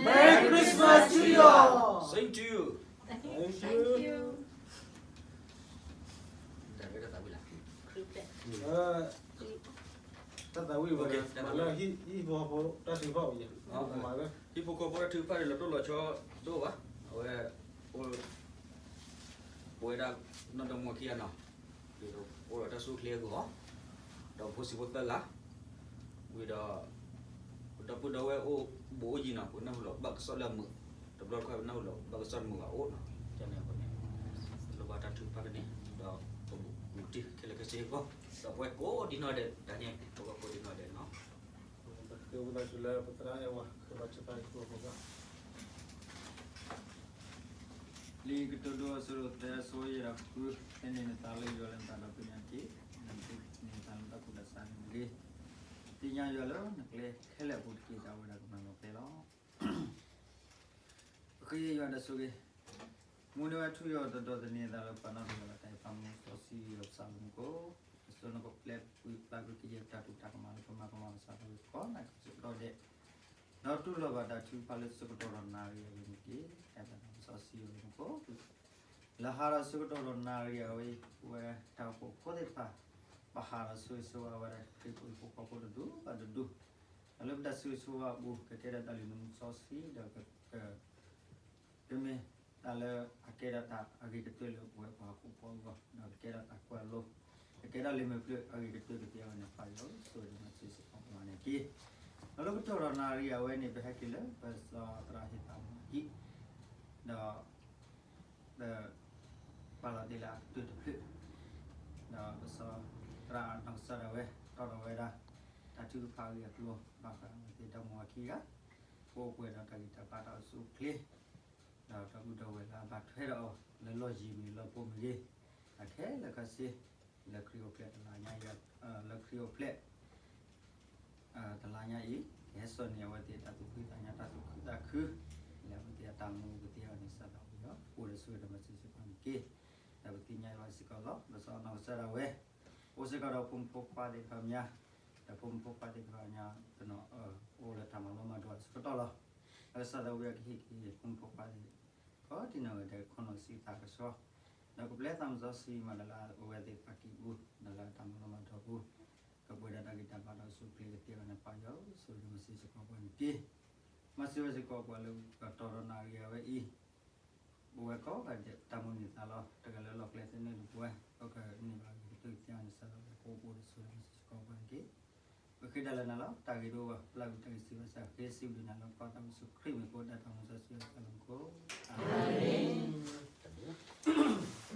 Merry Christmas to you all. Same to you. Thank you. တၢ်သးဝံၣ်ဝဲ မၤလၢဟံၣ်ဖိဃီဖိတၢ်ထုကဖၣ်အိၣ်ယဲၢ်, ဟံၣ်ဖိဃီဖိတၢ်ထုကဖၣ်န့ၣ် လီၤတိၢ်လီၤဆီတအိၣ်ဘၣ်, အဝဲ အိၣ်ဝဲဒၣ်နီၢ်ဒီမါဝၤခံဂၤနီၤ, အိၣ်ဒီးတၢ်ဆူၣ်ချ့အဂီၢ်, ဒီးဖိဆံးဖိသၢဂၤ, ဝံၤဒီး ဒီပုၢ်ဒီဝဲၢ်အိၣ်ဘူးအိၣ်ယံၤနီၤ, ပနၢ်ဟူလီၤဘၣ်ကစီၣ်လၢအမုာ်, တဘျီတခီၣ်ပနၢ်ဟူလီၤဘၣ်ကစီၣ်တမုာ်ဘၣ်အိၣ်နီၤ, ကန့ၣ်အဃိန့ၣ် လိၣ်ဘၣ်တၢ်ထုကဖၣ်ကန့ၣ်, ဒီးပဘူးကတုၤခဲလၢာ်ခဲဆ့အဂီၢ်, ဒီးပဝဲကိးဒံနီၢ်ဒဲး တၢ်န့ၣ် ပဝဲကိးဒံနီၢ်ဒဲးနီၤ ပကဝံသးစူၤလၢပသရၣ်အဲၣ်ဝဲ ဃ့ဘါထုကဖၣ်အံၤ လံာ်ကတိၤဒိအဆၢဒိၣ်သၢ အဆၢဖိယဲၢ်ဒီးဃု, သန့ၤနသးလၢယွၤလၢနသးဒီဖျၢၣ်ညါတက့ၢ်, နသန့ၤနသးလၢနတၢ်ကူၣ်တၢ်ဆးန့ၣ်တဂ့ၤ, သ့ၣ်ညါယွၤလၢနကျဲခဲလၢာ်အပူၤတက့ၢ်, တၢ်ဝဲဒၣ်ကမၤလီၤကျဲလီၤ. ပဃ့ယွၤဒီးဆိၣ်ဂ့ၤ, မူန့ၢ်ဝဲထူယိာ်ဒီးဒီးသန့ၤသးလၢပှၤနီတဂၤဘၣ် တၢ်အံၤပာ်မူစီဆှံယွၤပစၢ်လၢမူခိၣ်, အစိနကပျဲပှၤပျၢ်ကွံာ်ကယဲၢ်တၢ်ကူၣ်တၢ်ကမၤလၢပမၤကမၣ်ပစးထီၣ်ဝံၤကိးနၢ်ကစၢ်ဒီးဒဲး, ဒီးတူၢ်လိာ်ဘၣ်တၢ်ထုကဖၣ်လၢဆၢကတီၢ်ဒီးနၣ်ရံၣ်အဂ့ၢ်န့ၣ်တက့ၢ်, တၢ်သးစီဆှံယွၤလၢမူခိၣ် လၢဟါဒီးဆၢကတီၢ်ဒီးနၣ်ရံၣ်အဝဲအံၤ ပဝဲတၢ်အိၣ်ဖှိၣ်ဖိသ့ၣ်တဖၣ် ပဟးဒီးဆိၣ်ဂ့ၤဆိၣ်ဝါဝဲဒၣ်ခရံာ်ဖိဟံၣ်ဖိဃီဖိတဒူၣ်ဘၣ်တဒူၣ်, ဒီးလၢပတၢ်ဆိၣ်ဂ့ၤဆိၣ်ဝါအပူၤ ကကဲထီၣ်တၢ်လုၢ်နူစီဆှံ ဒီးက ကမ့ၢ်တၢ်လၢအကဲထီၣ်တၢ်အဂ့ၤကတၢၢ်လၢပဝဲပှၤဟီၣ်ခိၣ်ဖိအဂီၢ်, ဒီးကကဲထီၣ်တၢ်ကွၢ်လိ, ကကဲထီၣ်လံာ်မဲာ်ဖျၢၣ်အဂ့ၤကတၢၢ်ကသ့အဂီၢ်န့ၣ် ပၢ်ယွၤဧၢ, ဆိၣ်ဂ့ၤဒီးမၤစၢၤစ့ၢ်ကီးပှၤန့ၣ်တက့ၢ်. ဒီးလၢကတီၢ်ဒီးနၣ်ရံၣ်အဝဲန့ၣ် ပဟဲက့ၤလၢပစီၤသရၣ်ဟ့ၣ်သးမူအဟံၣ်, ဒီး ပ ပာ်လီၤတ့ၢ်လၢအကတၢၢ်တဖျၢၣ်, ဒီးပစီၤသရၣ်နီၢ်ကစၢ်ဒၣ်ဝဲ တီၣ်ထီၣ်ဝဲဒၣ် တၢ်ထုကဖၣ်အဂ့ၢ်အကျိၤ ဘၣ်ဃးဒီးသ့ၣ်ဒီမါဝၤခံဂၤ, ပအိၣ်ပှဲၤဒီးတၢ်ဂံၢ်တၢ်ဘါတၢ်အိၣ်ဆူၣ်အိၣ်ချ့, ဒီးဒီပုၢ်ဒီဝဲၢ်လၢအဘၣ်ထွဲဒီးအီၤ လၢလီၢ်ယံၤမ့ၢ်ဂ့ၤလီၢ်ဖှိၣ်မ့ၢ်ဂ့ၤ, အခဲလၢာ်ခဲဆ့ လၢခရံာ်အိၣ်ဖျဲၣ်တလါညါအံၤ, လၢခရံာ်အိၣ်ဖျဲၣ် တလါညါအံၤ ကဟဲစိာ်န့ၢ်အဝဲသ့ၣ်တၢ်သူၣ်ခုသးညီတၢ်သူၣ်ခုသးခု, လၢအဝဲသ့ၣ်အတၢ်မူကသ့အဂီၢ်န့ၣ် စၢ်သးဝံၣ်အီၤ အိၣ်ဒီးဆိၣ်ဂ့ၤဒီးမၤစၢၤစ့ၢ်ကီးန့ၣ်တက့ၢ်. ဒီးပသ့ၣ်ညါဘၣ်စ့ၢ်ကီးလီၤ ပစီၤနီၢ်ကစၢ်ဒၣ်ဝဲ အိၣ်စ့ၢ်ကီးဒီးဖိမုၣ်ဖိခွါသ့ၣ်တဖၣ်မး, ဒီးဖိမုၣ်ဖိခွါသ့ၣ်တဖၣ်မး တနီၤအိၣ်လၢတၢ်မၤလီၤမၤဒိးအဆၢကတီၢ်လီၤ. ဒီးကစၢ်သးဝံၣ်အကဟ့ၣ်က့ၤဖိမုၣ်ဖိခွါသ့ၣ် ကိးဒံနီၢ်ဂၤဒဲး ခိၣ်နူာ်စံးသးကဆှီ, ဒီးကပျဲသးစီဆှံမၤတၢ်လၢအဝဲသ့ၣ်တဖၣ်ကံၢ်ပူၤ ဒီးလၢအတၢ်မၤလီၤမၤဒိးပူၤ, ကပှဲၤဒီးတၢ်ဂံၢ်တၢ်ဘါဒီးအိၣ်ဆူၣ်အိၣ်ချ့ကသ့အဂီၢ်န့ၣ် ပၢ်ယွၤဧၢ, ဆိၣ်ဂ့ၤမၤစၢၤစ့ၢ်ကီးပှၤန့ၣ်တက့ၢ်. မၤစၢၤဝဲစ့ၢ်ကီးပှၤလၢကတီၢ်ဒီးနၣ်ရံၣ်အဝဲအံၤ, ပဝဲကိးဂၤဒဲး တၢ်မိၣ်န့ၢ်သးလီၤ တဂၤလၢလီၢ်ကျဲသနၢၣ်ဒုးပဝဲ, ပကန့ၢ်ဘၣ်ဂ့ၤကတၢၢ်ကသ့အဂီၢ်န့ၣ် စၢ်သးဝံၣ်အဃိ ပအိၣ်ဒီးဆိၣ်ဂ့ၤမၤစၢၤစ့ၢ်ကီးပှၤန့ၣ်တက့ၢ်. ပဃ့ဒၣ်လၢနၤလီၤ တၢ်ဂ့ၤတအိၣ်ဘၣ် ပျၢ်ကွံာ်တၢ်ဂ့ၤစံးဘၣ်စၢ် ဃ့စံးဘျုးနၤလၢပၢ်သးစီဆှံခရံာ်မံၤအဃိ ဒၣ်တၢ်မူစီဆှံအဆၢလၢမူခိၣ်, အၤမ့ၣ်.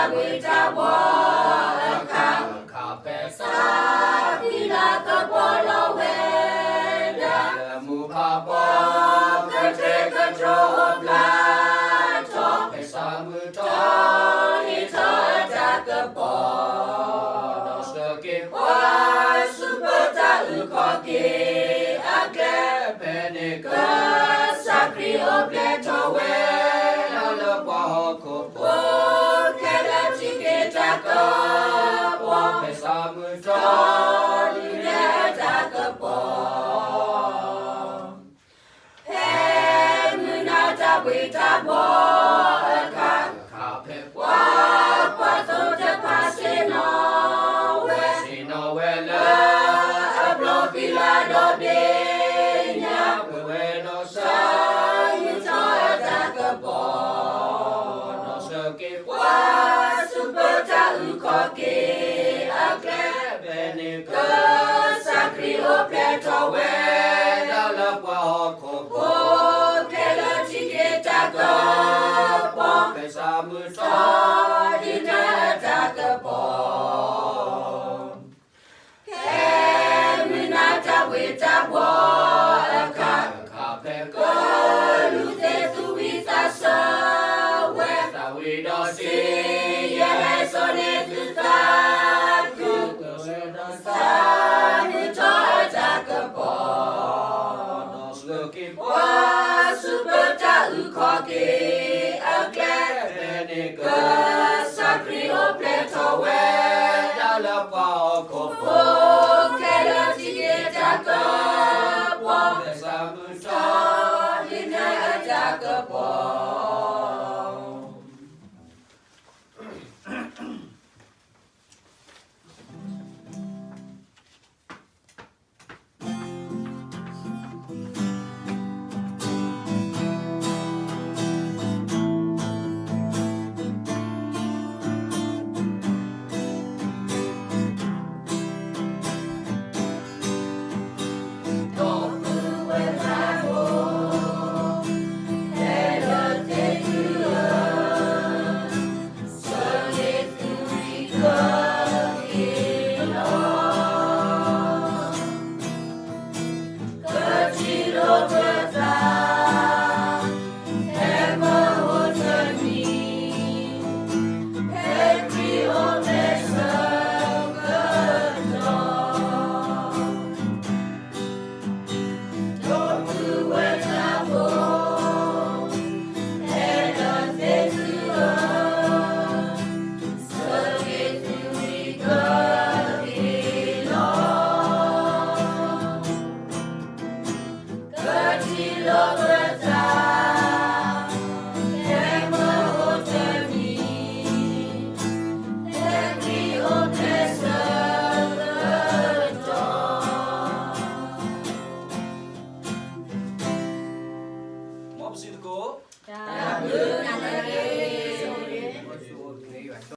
တၢ်ဝ့ၤတၢ်ဘှီအခါ, အခါဖဲ သးဝံၣ်လၢသပှၢ်လီၤဝဲဒၣ်, လၢမူဖးပီၣ် ကတြဲကတြီအိၣ်ဖျါထီၣ်, ဖဲသးမုၢ်ထီၣ် ဟ့ၣ်ထီၣ်အတၢ်ကပီၤ, ဒီးစၢက့ၤပှၤဆူပတၢ်အုၣ်ခီၣ်က့ၤအကျဲ, ဖဲန့ၣ် ကစၢ်ခရံာ်အိၣ်ဖျဲၣ်ထီၣ်ဝဲဒၣ်လၢပှၤဟီၣ်ခိၣ်ဖိ ခဲလၢာ်ထံၣ်က့ၤတၢ်ကပီၤ, ဖဲသးမုၢ်ထီၣ် ဒုးနဲၣ်အတၢ်ကပီၤ. ဖဲမုၢ်နၤတၢ်ဝ့ၤတၢ်ဘှီအခါ, အခါဖဲ ပှၤကွၢ်သိတဖၣ်ဆ့ၣ်နီၤဝဲ, ဆ့ၣ်နီၤဝဲလၢ အဘျီဖံးလၢဒီဘ့ၣ်ညါ, ပှဲၤဝဲဒီးသးမုၢ်ထီၣ်အတၢ်ကပီၤ, ဒီးစၢက့ၤပှၤဆူပတၢ်အုၣ်ခီၣ်က့ၤအကျဲ, ဖဲန့ၣ် ကစၢ်ခရံာ်အိၣ်ဖျဲၣ်ထီၣ်ဝဲဒၣ်လၢပှၤဟီၣ်ခိၣ်ဖိ ခဲလၢာ်ထံၣ်က့ၤတၢ်ကပီၤ, ဖဲသးမုၢ်ထီၣ် ဒုးနဲၣ်အတၢ်ကပီၤ. ဖဲမုၢ်နၤတၢ်ဝ့ၤတၢ်ဘှီအခါ, အခါဖဲ ကလူးသ့ၣ်သူၣ်ဝံၣ်သးဆၢဝဲ, သးဝံၣ်ဒီးစံး ယဟဲစိာ်န့ၢ်သုသးခု, ပှဲၤဝဲဒီးသးမုၢ်ထီၣ်အတၢ်ကပီၤ, ဒီးစၢက့ၤပှၤဆူပတၢ်အုၣ်ခီၣ်က့ၤအကျဲ, ဖဲန့ၣ် ကစၢ်ခရံာ်အိၣ်ဖျဲၣ်ထီၣ်ဝဲဒၣ်လၢပှၤဟီၣ်ခိၣ်ဖိ ခဲလၢာ်ထံၣ်က့ၤတၢ်ကပီၤ, ဖဲသးမုၢ်ထီၣ် ဒုးနဲၣ်အတၢ်ကပီၤ.